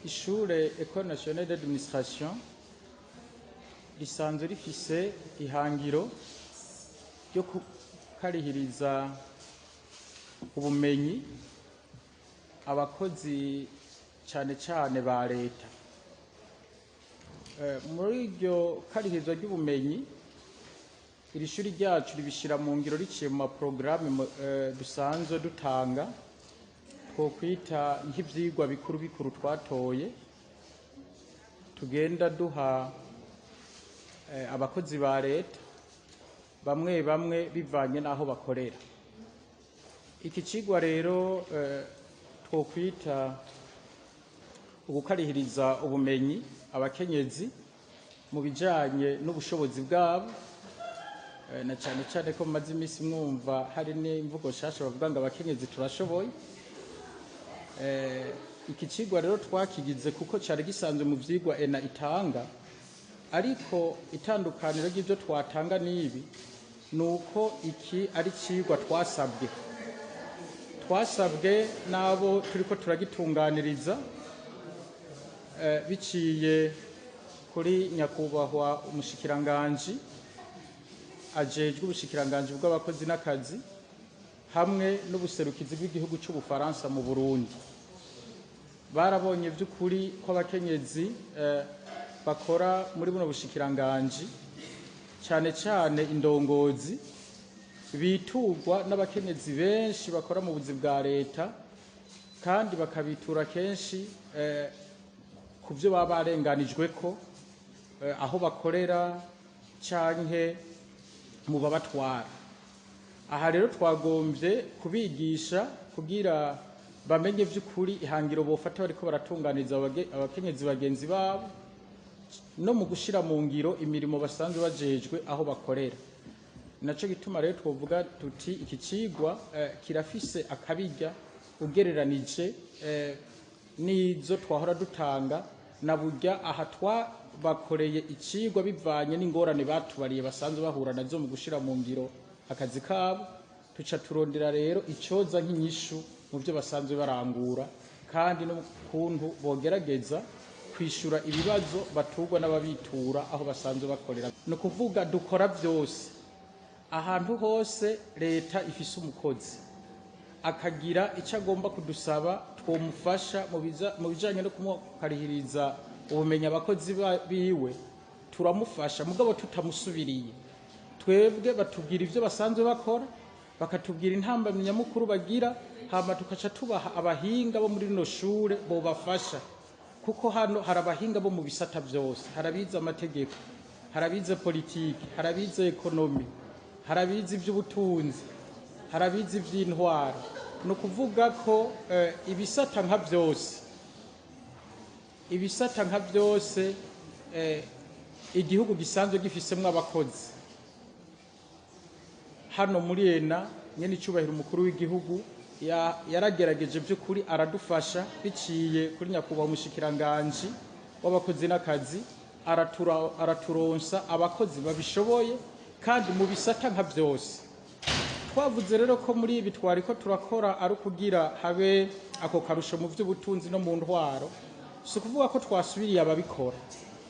Ishure Ecole Nationale d'Administration risanzwe rifise ihangiro ryo gukarihiriza ubumenyi abakozi, cane cane ba leta. Muri iryo karihirizwa ry'ubumenyi, iri shuri ryacu ribishira mu ngiro riciye mu maporogaramu dusanzwe dutanga, twokwita nk'ivyigwa bikuru bikuru twatoye tugenda duha abakozi ba leta bamwe bamwe, bivanye n'aho bakorera. Iki cigwa rero twokwita ugukarihiriza ubumenyi abakenyezi mu bijanye n'ubushobozi bwabo, na cane cane ko mumaze imisi mwumva hari n'imvugo nshasha bavuga ngo "abakenyezi turashoboye". Iki cigwa rero twakigize kuko cari gisanzwe mu vyigwa ENA itanga, ariko itandukaniro ry'ivyo twatanga n'ibi ni uko iki ari cigwa twasabwe n'abo turiko turagitunganiriza, biciye kuri nyakubahwa umushikiranganji ajejwe ubushikiranganji bw'abakozi n'akazi, hamwe n'ubuserukizi bw'igihugu c'Ubufaransa mu Burundi. Barabonye vy'ukuri ko abakenyezi bakora muri buno bushikiranganji, cane cane indongozi, biturwa n'abakenyezi benshi bakora mu buzi bwa leta, kandi bakabitura kenshi ku vyo baba barenganijweko aho bakorera canke mu babatwara. Aha rero twagombye kubigisha kugira bamenye vy'ukuri ihangiro bofata bariko baratunganiriza abakenyezi bagenzi babo, no mu gushira mu ngiro imirimo basanzwe bajejwe aho bakorera. Naco gituma rero twovuga tuti iki cigwa kirafise akabirya ugereranije n'izo twahora dutanga, na burya aha twabakoreye icigwa bivanye n'ingorane batubariye basanzwe bahura nazo mu gushira mu ngiro akazi kabo. Tuca turondera rero icoza nk'inyishu mu byo basanzwe barangura, kandi no kuntu bogerageza kwishura ibibazo baturwa n'ababitura aho basanzwe bakorera. Ni ukuvuga dukora byose. Ahantu hose leta ifise umukozi akagira icyo agomba kudusaba twomufasha mu bijanye no kumukarihiriza ubumenyi abakozi biwe, turamufasha, mugabo tutamusubiriye. Twebwe batubwira ivyo basanzwe bakora, bakatubwira intambamyi nyamukuru bagira, hama tukaca tubaha abahinga bo muri rino shure bobafasha, kuko hano hari abahinga bo mu bisata vyose: hari abize amategeko, hari abize politiki, hari abize économie, hari abize ivy'ubutunzi, hari abize ivy'intwaro. Ni ukuvuga ko ibisata nka vyose, ibisata nka vyose igihugu gisanzwe gifisemwo abakozi, hano muri ENA nyene icubahiro umukuru w'igihugu yaragerageje by'ukuri aradufasha biciye kuri nyakubahwa umushikiranganji w'abakozi n'akazi, araturonsa abakozi babishoboye kandi mu bisata nka byose. Twavuze rero ko muri ibi twari ko turakora ari ukugira habe ako karusho mu by'ubutunzi no mu ntwaro. Si ukuvuga ko twasubiriye ababikora,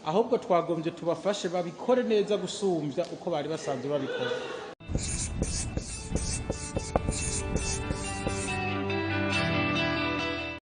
ahubwo twagombye tubafashe babikore neza gusumbya uko bari basanzwe babikora.